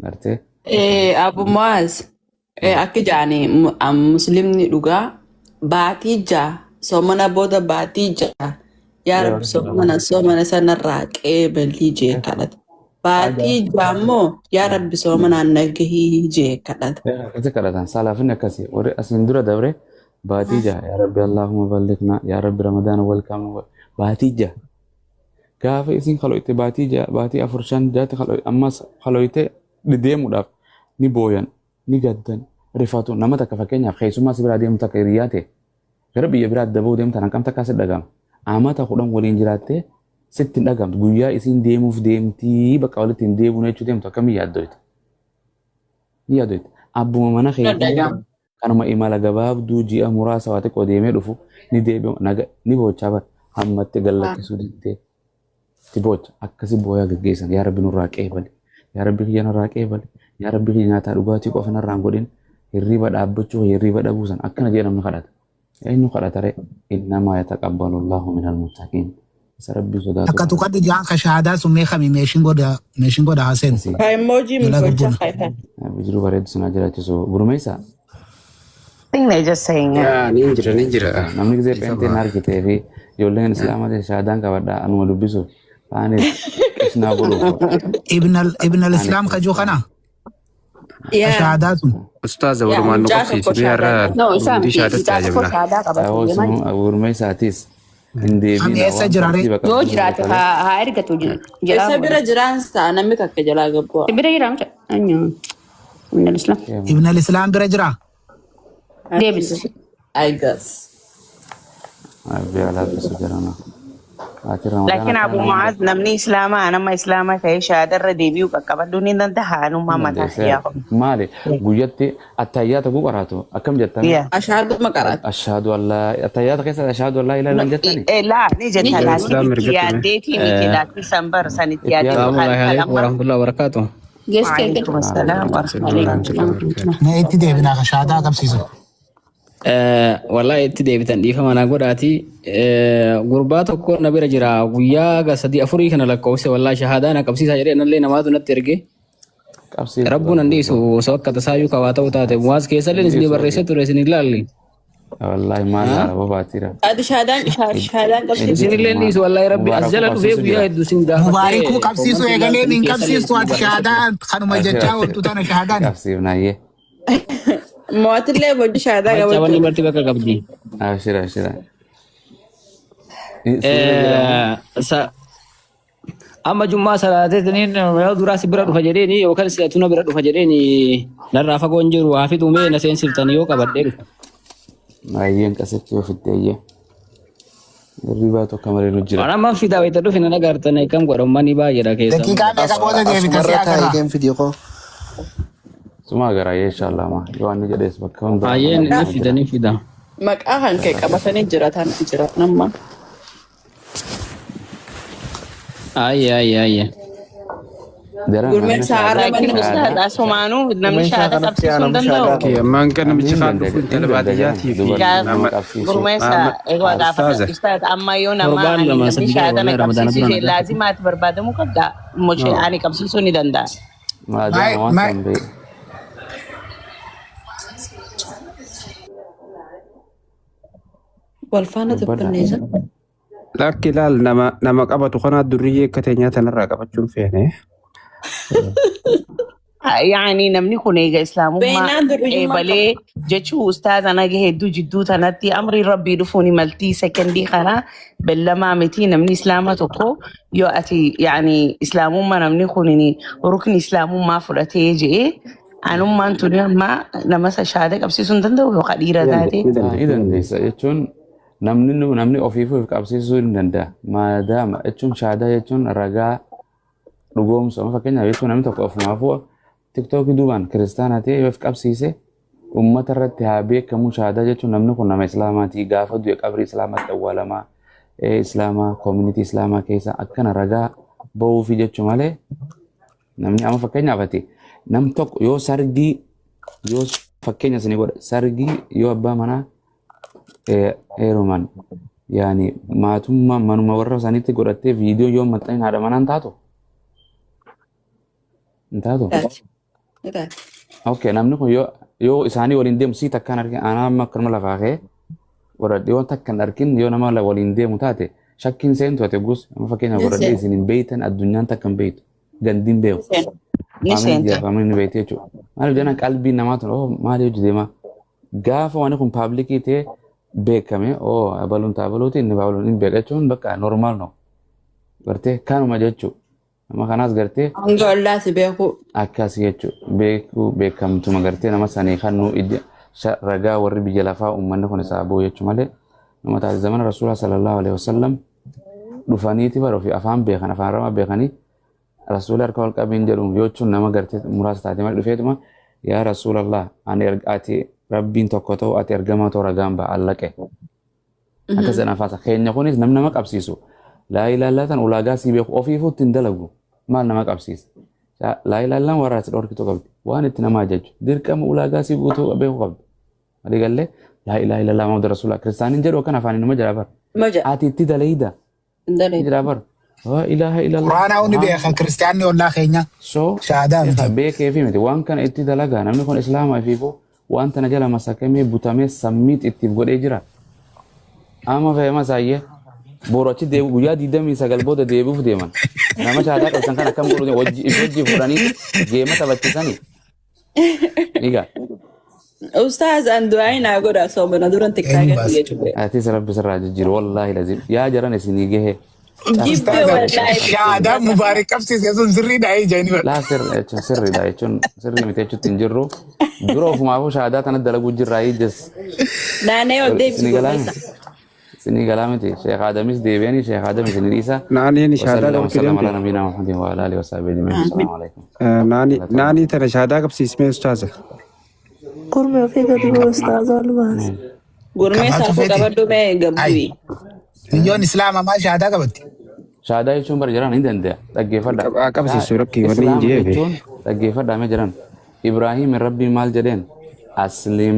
gartee Abu Muaz, akka jaani muslimni dhugaa baatii 6 soomana booda baatii 6 yaa Rabbi soomana soomana sanarraa qeebalii jee kadhata. Baatii 6 immoo yaa Rabbi soomanaan nagahii jee kadhata. Akkasi kadhatan salafin akkasi warri asiin dura dabre baatii 6 yaa Rabbi Allahumma ballighna yaa Rabbi Ramadaana welcome baatii 6 gaafa isin kaloyte baatii 6 baatii 4 5 6tti kaloyte ammas kaloyte deemuudhaaf ni booyan ni gaddan rifatu. Nama takka fakkeenyaaf keessummaa si biraa deemu takka hiriyaa ta'e gara biyya biraa daboo deemtan hanqam takkaa si dhagama. Amata 10 waliin jiraattee sitti hin dhagamtu. Guyyaa isiin deemuuf deemtii bakka walitti hin deemuun jechuu deemtu akkamii yaaddoyta? Ni yaaddoyta. Abbuma mana keetii Dhagama. Kanuma imala gabaabduu ji'a muraasa waa xiqqoo deemee dhufu ni deebi'u naga ni boochaa bara hammatti gallakkisuu diddee itti boocha akkasi booyaa gaggeessan. Yaa Rabbi nurraa qeebali, yaa Rabbi kiyya narraa qeebali, yaa Rabbi kiyya nyaataa dhugaatii qofa narraa hin godhin, hirriba dhaabbachuu hirriba dhabuu san akkana jedhe namni kadhata. Eenyu kadhata ree? Innamaa yataqabbalu Allahu minal muttaqiin, isa Rabbii sodaatu Takka kadhata. Tuqadhu jaan ka shahaadaa sun mee kami meeshin godha meeshin godha haaseen. Akkasii. Ka emoji Jalaa tolcha gurgurna. kaytan. Jiruu bareedu sinaa jiraachisu gurmeessa. I think they're just saying it. Yaa niin jira niin jira. Namni gisee Dhiifama. pheenxeen argitee fi ijoolleen islaamaa ta'e shahaadaan qabadha anuma dubbisuuf taanis qishnaa godhuuf Ibn al ibn al taanis Islam kajoo kana ka Yaa shahaadaa sun. Ustaaza yaa walumaan nu mucaa tokko qabsiisi. Mee shaadaa har'a qaba. No, isaa hundi miti. shahaadatti Mucaa tokko ajabna. shahaadaa qabatu Awoo deemaa sunu jira. gurmeessaatis hin Kami deebiin eessa waan jira ree? tartiiba Yoo qabdu jiraate malee. haa ergatu jalaa Isa bira godha. jiraan sa'a namni takka jalaa gabbu'a. Bira jira mucaa. Anyu. Ibn al-Islam. Ibn al Islam bira jira. Deebis. I guess. Rabbi alaaffisu jedhama. Ati Ramadaana Laakiin Abu kana Mu'aaz namni Islaamaa nama Islaamaa ta'e shahaadarra deebi'uu qaqqabadhuu ni danda'a anummaa hin mataa dandeessee kiyyaa. maali guyyatti attayyaata kuu qaraatu akkam jettanii? Yeah. Ashaaduma qaraati. Ashhaadu an laa attayyaata keessa ashhaadu an laa ilaaha illallah jettani? Laa ni Ni jetta jetta. laakiin Islaam itti ergatume. yaaddeetii miti laakiin san bar san itti Itti yaaddee yaadu. yookaan Assalamu kan alaikum amma. warahmatullahi wabarakatuh. Geesse ergatu. Waalaikum assalaam warahmatullahi. Waalaikum salaam warahmatullahi. Mee itti deebinaa ka shahaadaa qabsiisu. Wallahi itti deebitan dhiifama naa godhaati. Gurbaa tokko na bira jira guyyaa ga 3 4 kana lakkoofse wallahi shahaadaa na qabsiisaa jedhee nallee namaatu natti erge. Qabsiisu Rabbuun nan dhiisu osoo akka tasaayyuu kawaa ta'u taate muwaas keessallee hin isinii dhiisu barreessee ture isin ilaalli. Wallahi maal laala bobaatiira. Ati shaadaan shaadaan qabsiisu. Isinillee Maal dhiisu wallahi rabbi as Mubarakuu jala dhufee qabsiisu guyyaa jira. hedduu isin gaafadhee Mubaarikuu qabsiisu koomantii eegalee laaltanii min keessallee qabsiistu isinii ati barreessee ture. shahaadaa kanuma jechaa ooltu tana shahaadaan. Qabsiifnaayyee. Mootillee bojii shaadaa Macha wanni qabachuudha. marti bakka qabdi. Abshira abshira. Si bira jira moo? Amma jummaa salaateetiniin yeroo duraa si bira dhufa jedheeni yookaan si tuna bira dhufa jedheeni narraa fagoon jiru haa fixuu mee na seensiftan yoo qabadhee dhufa. Ayyeen qasitti yoo fidde ayyee. Hirribaa tokko malee nu jira. Waan amma fidaa wayita dhufe nan agartan akkam godha uummanni baay'eedha keessa amma. Daqiiqaa meeqa booda deebita si Asumarra taa'ee agarra. deem fidii koo. Suma agarra inshallah ma. Yoo inni jedhes bakka hundaa Baay'een nama ni fida jira. ni fida. Maqaa kan kee qabatanii jiratan jiran amma. Ayye ayye ayye. Jaran namni Gurmeessaa shahaadaa arraba Laakiin nama ustaad shahaadaa asumaanuu namni Gurmeessaa shahaada kanatti qabsiisuu yaa hin namni danda'u. shahaadaa Okay, ammaan kan namni namichi hin kaan danda'a dhufu hin intala danda'a jaran baadiyyaatii fi dubartii Gaaf nama nama qabsiisu. gurmeessa Maama egaa gaafadha ustaaza. ustaad amma yoo nama Torbaan ani lama namni sadi gahe shahaada na wallahi ramadaana qabsiisuu dura na ishee gaafate. laazimaati barbaadamuu qabda moshee ani qabsiisuu ni danda'a. Maadaama May waan may san bee. Wal faana Dubbadha. dubbanneessa. Lakki ilaal nama nama qabatu kanaa durriyyee akka teenyaa tanarraa qabachuun feene. Yaani namni kun eega islaamummaa Beeynaan durriyyummaa eebalee qaba. jechuu ustaaza naga hedduu jidduu tanatti amri rabbii dhufuun maltii sekendii kana bellamaa miti namni islaama tokko yoo ati yaani islaamummaa namni kun rukni islaamummaa fudhatee je'ee anummaan tuni amma nama isa shahaada qabsiisuu hin danda'u yookaan dhiira taate. Ni dandeessa. Ni dandeessa jechuun namni namni ofiifuu of qabsiisuu hin danda'a. Maadaama jechuun shahaadaa jechuun ragaa dhugoomsu. Amma fakkeenyaaf jechuun namni tokko ofumaafuu tiktookii duubaan kiristaanaa ta'e yoo of qabsiise uummata irratti haa beekamu shahaadaa jechuun namni kun nama islaamaati gaafa du'e qabrii islaamaatti awwaalamaa islaamaa koomunitii islaamaa keessa akkana ragaa bahuufi jechuu malee namni amma fakkeenyaaf ati nam tokko yoo sargii yoo fakkeenya isinii godha sargii yoo abbaa manaa heeruman yaani maatummaa manuma warra isaaniitti godhattee viidiyoo yoo maxxanin haadha manaa hin taatu hin taatu. Taati. Ni taate. Okay, namni kun yoo isaanii waliin deemu sii takkaan argin, anaa amma akkanuma lafaa ka'ee godhadhee waan takka hin argin, yoo nama waliin deemu taate shakkiin seentu ati gus amma fakkeenyaaf Ni godhadhee seena. isin hin beeytan, addunyaan takka hin beeytu, gandiin beeku. Ni seena. Ni Faamilii seenta. jira, faamiliin ni beekti jechuudha. Maaliif jennaan qalbiin namaa tun oh maali hojii deemaa gaafa waan kun paablikii ta'ee beekame, oh abaluun taabaluuti inni baabaluun hin beeka jechuun bakka normaal no gartee kanuma jechuudha. Nama kanaas gartee Hanga ollaa si beeku. Akkas jechuudha, beekuu beekamtuma gartee nama sanii kan nu ragaa warri biyya lafaa uummanni kun isaa bu'u jechuu malee nama taate. Zamana rasuulaa sallallahu alaihi wasallam dhufaniiti bara ofii afaan beekan, afaan ramaa beekanii, rasuula harka wal qabiin jedhu yoo jechuun nama gartee muraasa taate malee dhufeetuma yaa rasuulallah, ani ati rabbiin tokko ta'u, ati ergamaa ta'u ragaan ba'a allaqe. Akkas jedhan faasa keenya kunis namni nama qabsiisu laa ilaaha illaa tan ulaagaa sii beeku ofiifuu ittiin dalagu maal nama qabsiisa? Laa ilaaha illaan warra ati dhorkitu qabdi, waan itti nama ajaju dirqama ulaagaa sii guutuu beeku qabdi. Walii gallee laa ilaaha illallah Muhammadu rasuulullah kiristaaniin jedhu akkan afaaniin nama jira bar. Maja. Ati itti dalayda Hin jira bar. Laa ilaaha illallah. Quraanaa hundi waan beeka kiristaanni ollaa keenya so shahaadaa miti. Beekee fi miti waan kana itti dalagaa, namni kun islaama ifiifuu waan tana jala masakamee butamee sammiit ittiif godhee jira. Amma fe'ama saayyee boru achi deebi'u guyyaa 29 booda deebi'uuf deeman. Nama shaadaa qabsan kan akkam godhu wajji wajji fuudhanii geema taphachiisanii. Egaa Ustaaz, an du'aa naa godha soomana duran Eenyu tiktaaka baase? kiyya cufe. Atis rabbi sirraa jijjiiru wallaahi lazim yaa jaran isinii gahe. Jibbe Ustaaza, wallaahi. shahaadaa mubaarik qabsiise sun sirriidha ija inni bara. Laa, sirri jechuun sirriidha jechuun sirrii miti jechuutti hin jirru. Dura ofumaafuu shaadaa tana dalaguu jirraa ijas. Naannoo ol deebisi Isinii galaa gurmeessa. miti. Isinii galaa miti. Sheekh Adamis deebi'anii Sheekh Adam isinii dhiisa. Naaniin shaadaa وصلى qabachuu وسلم على deemte. نبينا محمد وعلى آله وصحبه أجمعين. السلام عليكم. Naanii naanii tana shaadaa qabsiismee ustaaza. Gurmee ofii gadi bu'u ustaaza ol baase. Gurmeessa Qabaatu harkuu feeti. qabadhu mee Ay, gabbu'i. biyyoon islaamaa maal shahaadaa qabatti? Shaadaa jechuun bara jiran hin danda'a. Dhaggeeffadha. Haa qabsiisu rakkii wanni hin Islaama jeefe. jechuun dhaggeeffadhaa mee jiran. Ibraahim rabbii maal jedheen? أسلم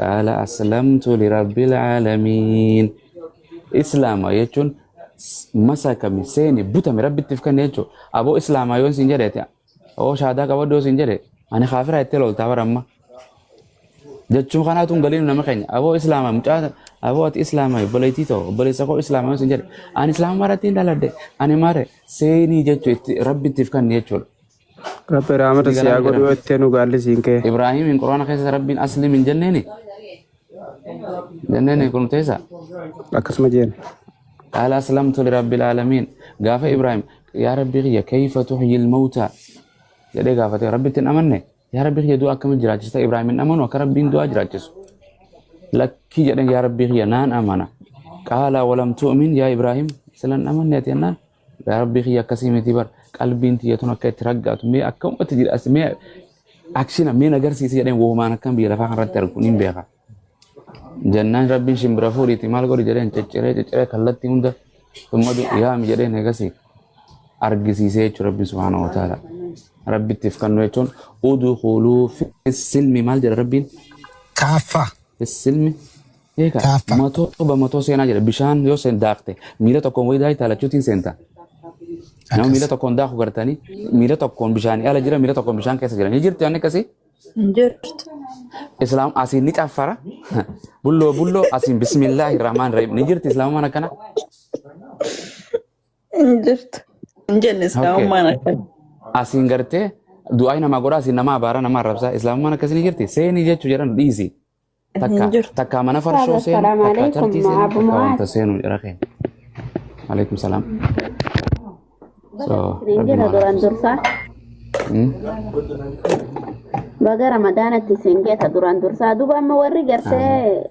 قال أسلمت لرب العالمين. Islaama jechuun masakame seeni butame rabbittiif kenne jechuudha. Aboo islaamaa yoon siin jedheete, aboo shaadaa qabadhu yoo siin jedhe, ani kaafiraa itti loltaa bara amma. Jechuun kanaatu hin galiin nama keenya. Aboo islaamaa mucaa, aboo ati islaamaa obboleettii ta'u obboleessa koo islaamaa yoo siin jedhe, ani islaama maratti hin dhaladhe ani mare seenii jechuu itti rabbittiif kenne jechuudha. Rabbi raamata Isin si haa galaa godhu jedhan. jettee nu gaalli siin ka'e. Ibraahimin quraana keessa rabbiin أسلم hin jenneeni jenneeni kun teessa. Akkasuma jeen. قال أسلمت لرب العالمين. Gaafa Ibrahim yaa rabbi kiyya كيف تحيي الموتى jedhee gaafate rabbitti hin amanne, yaa rabbi kiyya du'a akkamitti jiraachista? Ibrahim hin amanu akka rabbiin du'a jiraachisu. Lakkii jedhan, yaa rabbi kiyya naan amana. قال أولم تؤمن يا إبراهيم silan amanne ati jennaan, yaa rabbi kiyya akkasii miti bar, qalbiin tiyya tun akka itti raggaatu mee akkamatti jira as mee akshina mee agarsiisi jedheen, wohumaan akkam biyya lafaa kanarratti argu nin beeka. Jennaan rabbiin shimbira fuudhiiti maal godhi jedheen, cicciree cicciree kallattii hunda tummadu yaami jedheen, eegasii argisiisee jechuudha rabbiin سبحانه وتعالى. Rabbittiif kennu jechuun ادخلوا في السلم maal jedha rabbiin? كافة. في السلم eega كافة. Matoo bamatoo seenaa jedha. Bishaan yoo seen daakte miila tokkoon wayii daakta lachuutiin seenta. Nama miila tokkoon daaku gartanii miila tokkoon bishaanii ala jira, miila tokkoon bishaan keessa jira ni jirti waan akkasii. Hin jirtu. Islaam asiin ni caffara bulloo bulloo asiin بسم الله الرحمن الرحيم ni jirti islaamummaan akkana. Hin jirtu. Hin jenne islaamummaan akkana. Asiin gartee du'aa namaa godhaa, asiin nama abaara, nama arrabsaa, islaamummaan akkasii ni jirti. Seenii jechuu jedhan dhiisi. Hin Takka jirtu. takka mana farshoo seenu, Assalamu takka alaikum charchii seenu, Abu takka Muaz. wanta seenu jira keenya. Alaikum salaam. So Baga rabbi jira nu duraan halaafis. dursaa. Baga ramadaanatti isin geeta duraan dursaa. Duuba amma warri gartee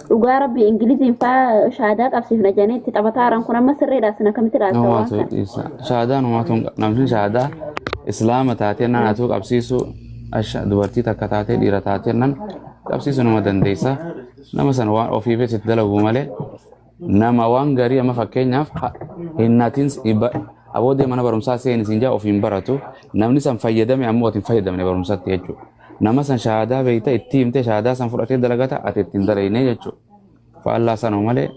dhugaa rabbi Ingiliziin faa shaadaa qabsiifna jedhanii itti taphataa jiran kun amma sirriidha, isin akkamitti ilaalta waan Namaatu kana? dhiisa. Shahadaa namaatu namni shahadaa islaama taatee nan atuu qabsiisu asha dubartii takka taatee dhiira taatee nan qabsiisu nama dandeessa. Nama sana waan ofiifis itti dalagu malee nama waan garii amma fakkeenyaaf hinnatiin aboodee mana barumsaa seeni siin jaa ofiin baratu, namni san fayyadame ammoo ati hin fayyadamne barumsatti jechuudha. Nama san shahadaa beeyta itti himte shahadaa san fudhatee dalagata, ati ittiin dalayne jechuudha. Faallaa sanuma malee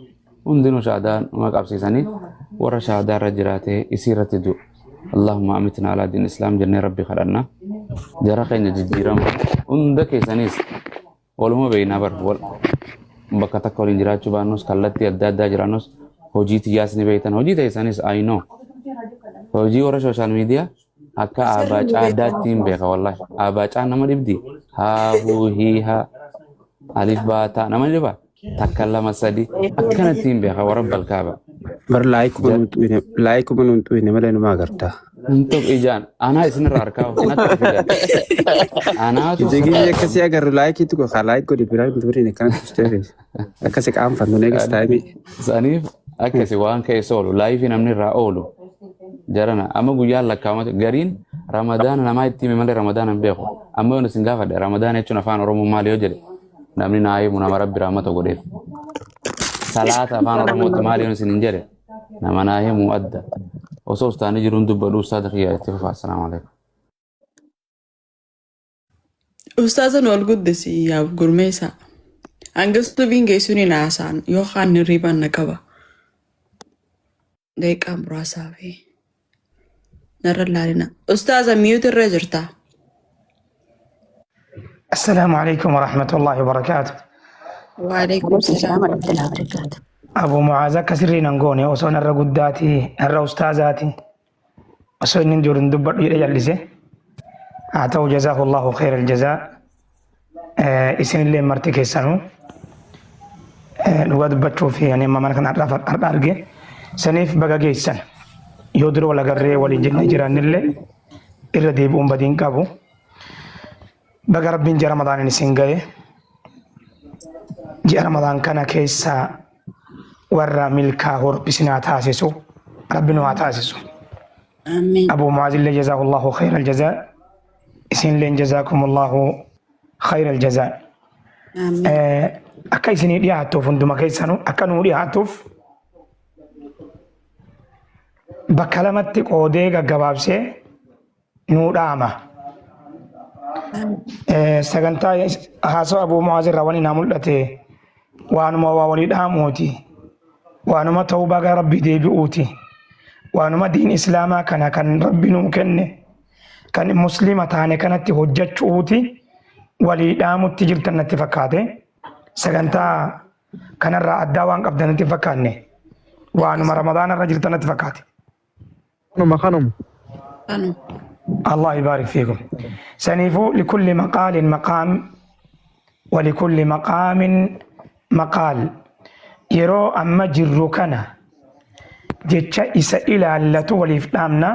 hundinuu shahadaa numa qabsiisanii warra shahadaa irra jiraatee isii irratti du'u. اللهم أمتنا على دين الإسلام jennee rabbi kadhanna. Jara keenya jijjiirama. Hunda keessanis waluma beeknaa bar wal bakka takka waliin jiraachuu baannus kallattii adda addaa jiraannus hojii tiyyaas ni beektan hojii teessanis I know. Hojii warra social media akka Sirri aabaa nu beekama. caaddaatti hin beeka wallahi. Aabaa caan nama dhibdi. Haa huu hii haa alif baataa nama dhiba. Takka lama sadi akkanatti hin beeka warra balkaaba. Bar laayikuma nuun xuyine malee numa agarta. Hin ta'u ijaan anaa isinirraa harkaa natti fidan. Anaatu Ija keenya akkasii agarru laayikii tuqu haa laayik godhi biraa hin turin akkanatti tustee akkasi qaanfannu next time. Saniif akkasi waan keessa oolu laayifii namni irraa oolu jarana amma guyyaan lakkaa'amatu gariin ramadaana namaa itti hime malee ramadaana hin beeku amma yoon isin gaafadhe ramadaana jechuun afaan oromoo maali yoo jedhe namni naa himu nama rabbi rahmata godheef salaata afaan oromootti maali yoon isin hin jedhe nama naa himu adda osoo ustaanii jiruun dubbadhu ustaada kiyya itti fufa assalaamu alaikum. Ustaaza nu ol guddisi yaa gurmeessa. Hanga subiin geessuun hin haasa'an yookaan hirriibaan na qaba. Daqiiqaa muraasaa fi narra laalina. Ustaaza mute irra jirta. السلام عليكم ورحمة الله وبركاته. Waalaikum salaam. warahmatullahi wabarakatuh. Abu Mucaaz akka sirriin hin goone osoo narra guddaati narra ustaazaati osoo inni jiru hin dubbadhu jedhe jallise. Haa ta'u jazaahullahu khayra aljazaa. Isinillee marti keessanuu dhugaa dubbachuu fi ani amma mana kana har'a arge saniif baga geessan yoo dura wal agarree waliin jennee jiraannillee irra deebi'uun badiin qabu. Baga Rabbiin ji'a Ramadaaniin isin ga'e. Ji'a Ramadaan kana keessa warra milkaa'u Rabbi isin haa taasisu. Rabbi nu haa taasisu. Amiin. Abu Mu'aazillee jazaahullahu khayral jazaa. Isinilleen jazaakumullahu khayral jazaa. Amiin. Akka isinii dhiyaattuuf hunduma keessanuu akka nuu dhiyaattuuf bakka lamatti qoodee gaggabaabsee nuu dhaama. Sagantaa haasawa Abuu Mu'aaz irraa wani naa mul'ate waanuma waa walii dhaamuuti. Waanuma tawbaa gara Rabbii deebi'uuti. Waanuma diin Islaamaa kana kan Rabbi nuu kenne kan muslima taane kanatti hojjechuuti walii dhaamutti jirtan natti fakkaate. Sagantaa kanarraa addaa waan qabdan natti hin fakkaanne. Waanuma Ramadaana irra jirtan natti fakkaate. Kanuma kanuma. Kanuma. Allah yubaarik fiikum. Saniifuu likulli maqaalin maqaam walikulli maqaamin maqaal. Yeroo amma jirru kana jecha isa ilaallatu waliif dhaamna.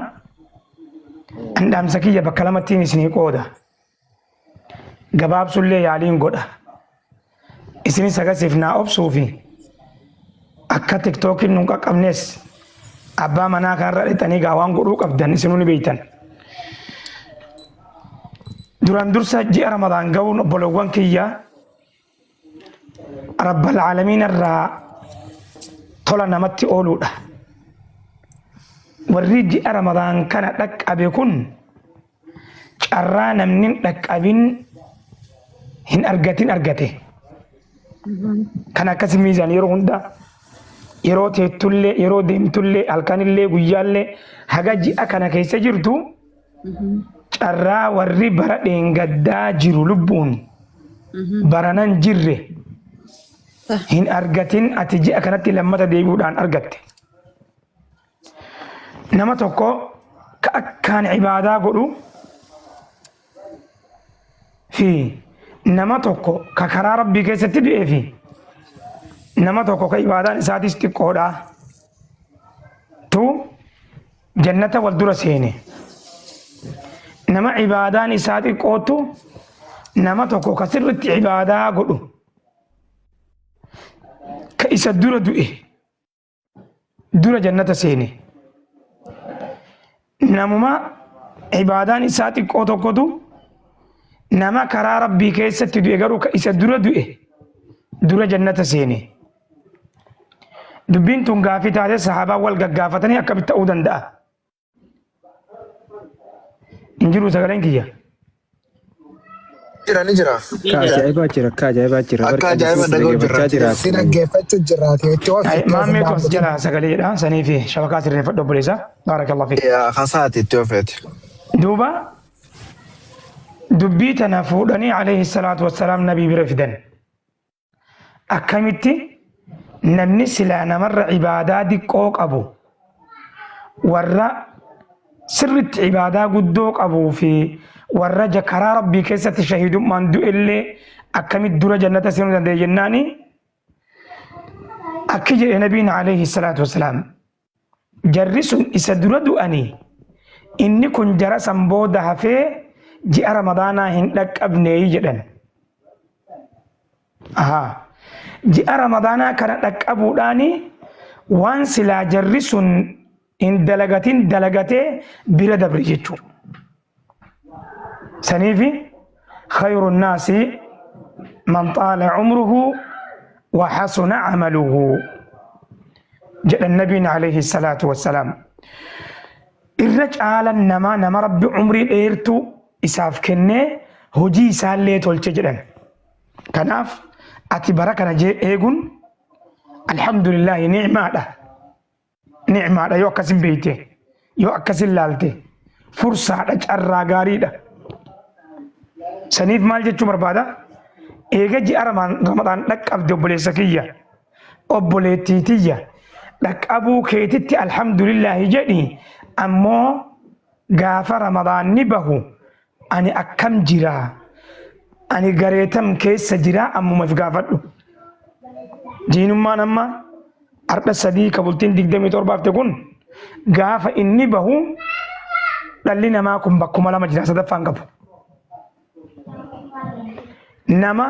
An dhaamsa kiyya bakka lamattiin isinii qooda. Gabaabsullee yaaliin godha. Isinis agasiif naa obsuufi akka tiktookiin nun qaqqabnes abbaa manaa kanarra dhixanii gaa waan godhuu qabdan isinuu ni beektan. Duraan dursa ji'a Ramadaan ga'uun obbolowwan kiyya Rabbal Aalamiin irraa tola namatti ooluudha. Warri ji'a Ramadaan kana dhaqqabe kun carraa namni hin dhaqqabin hin argatin argate. Kan akkasi miizaan yeroo hunda yeroo teettullee yeroo deemtullee halkanillee guyyaallee haga ji'a kana keessa jirtu carraa warri bara dheengaddaa jiru lubbuun baranan jirre hin argatin ati ji'a kanatti lammata deebi'uudhaan argatte. Nama tokko ka akkaan ibaadaa godhu fi nama tokko ka karaa rabbii keessatti du'ee fi nama tokko ka ibaadaan isaatis xiqqoodha tu jannata wal dura seene. Nama ibaadaan isaa xiqqootu nama tokko ka sirritti ibaadaa godhu ka isa dura du'e dura jannata seene. Namuma ibaadaan isaa xiqqoo tokkotu nama karaa rabbii keessatti du'e garuu ka isa dura du'e dura jannata seene. Dubbiin tun gaafii taate sahaabaan wal gaggaafatanii akkamitti ta'uu danda'a? Hin jiru sagaleen kiyya. Jira ni jira. Akka ajaa'ibaa jira akka ajaa'ibaa jira Akka bar ajaa'iba callisee si dhaga'u jirra. dhaggeeffachaa jira. Si dhaggeeffachuu jirraati. Itti of itti of hin Maammeetu as dhaabbatin. jala sagalee jedha sanii fi shabakaa sirreeffadhu obboleessa. Baarakallahu fiik. Yaa kasaati itti ofeeti. Duuba Dubbii tana fuudhanii alayhi salaatu wassalaam nabii bira fidan. Akkamitti namni silaa namarra ibaadaa diqqoo qabu warra sirritti ibaadaa guddoo qabuu fi warra karaa rabbii keessatti shahiidummaan du'ellee akkamitti dura jannata seenuu danda'e jennaani akki jedhe nabiin alayhi salaatu wassalaam. Jarri sun isa dura du'anii inni kun jara san booda hafee ji'a Ramadaanaa hin dhaqqabneeyi jedhan. Ahaa. Ji'a Ramadaanaa kana dhaqqabuudhaani waan silaa jarri sun hin dalagatin dalagatee bira dabre jechuudha. Saniifi khayru naasi man xaala umruhu wa hasuna amaluhu jedhan nabiin alayhi salaatu wassalaam. Irra caalan namaa nama rabbi umrii dheertuu isaaf kennee hojii isaallee tolche jedhan. Kanaaf ati bara kana jee eeguun alhamdulillaahi ni'maadha. Ni'maadha yoo akkasin beeyte yoo akkasin laalte fursaadha carraa gaariidha. Saniif maal jechuu barbaada? Eega ji'a Ramadaan dhaqqabde obboleessa kiyya obboleettii tiyya dhaqqabuu keetitti alhamdulillaahi jedhi ammoo gaafa Ramadaanni bahu ani akkam jira ani gareetam keessa jira ammuma if gaafadhu. Diinummaan amma har'a sadii ka bultiin 27 hafte kun gaafa inni bahu dhalli namaa kun bakkuma lama jira sadaffaan qabu. Nama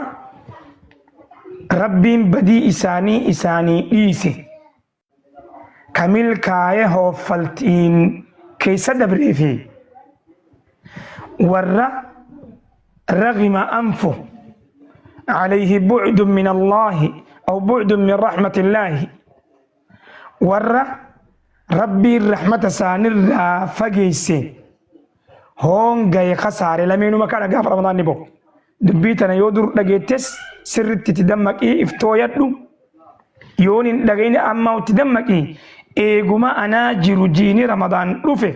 rabbiin badii isaanii isaanii dhiise ka milkaaye hooffaltiin keessa dabree fi warra ragima anfu alayhi bu'dun min Allaahi aw bu'dun min rahmatillaahi warra rabbiin rahmata isaanirraa fageesse hoongaye kasaare lameenuma kana gaafa ramadaanni bahu dubbii tana yoo dur dhageettes sirritti itti dammaqii iftooyadhu yoon hin dhagayne amma itti dammaqii eeguma anaa jiru jiini ramadaan dhufe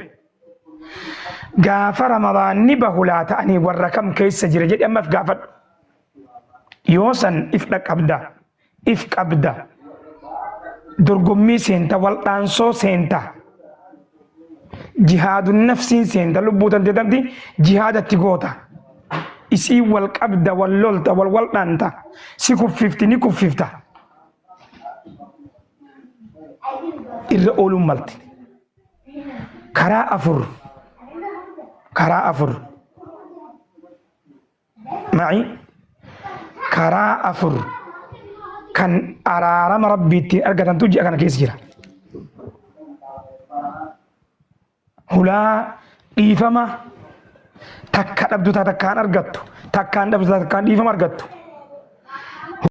gaafa ramadaanni bahu laata ani warra kam keessa jira jedhi amma if gaafadhu yoo san if dhaqqabda if qabda dorgommii seenta waldhaansoo seenta jihaadun nafsiin seenta lubbuu tante tanti jihaadatti goota isii wal qabda wal lolta wal waldhaanta si kuffifti ni kuffifta irra ooluun malti karaa afur karaa afur Ma'i karaa afur kan araarama rabbii ittiin argatantu ji'a kana keessa jira. Hulaa dhiifama takka dhabdu takkaan argattu takkaan dhabdu takkaan dhiifama argattu.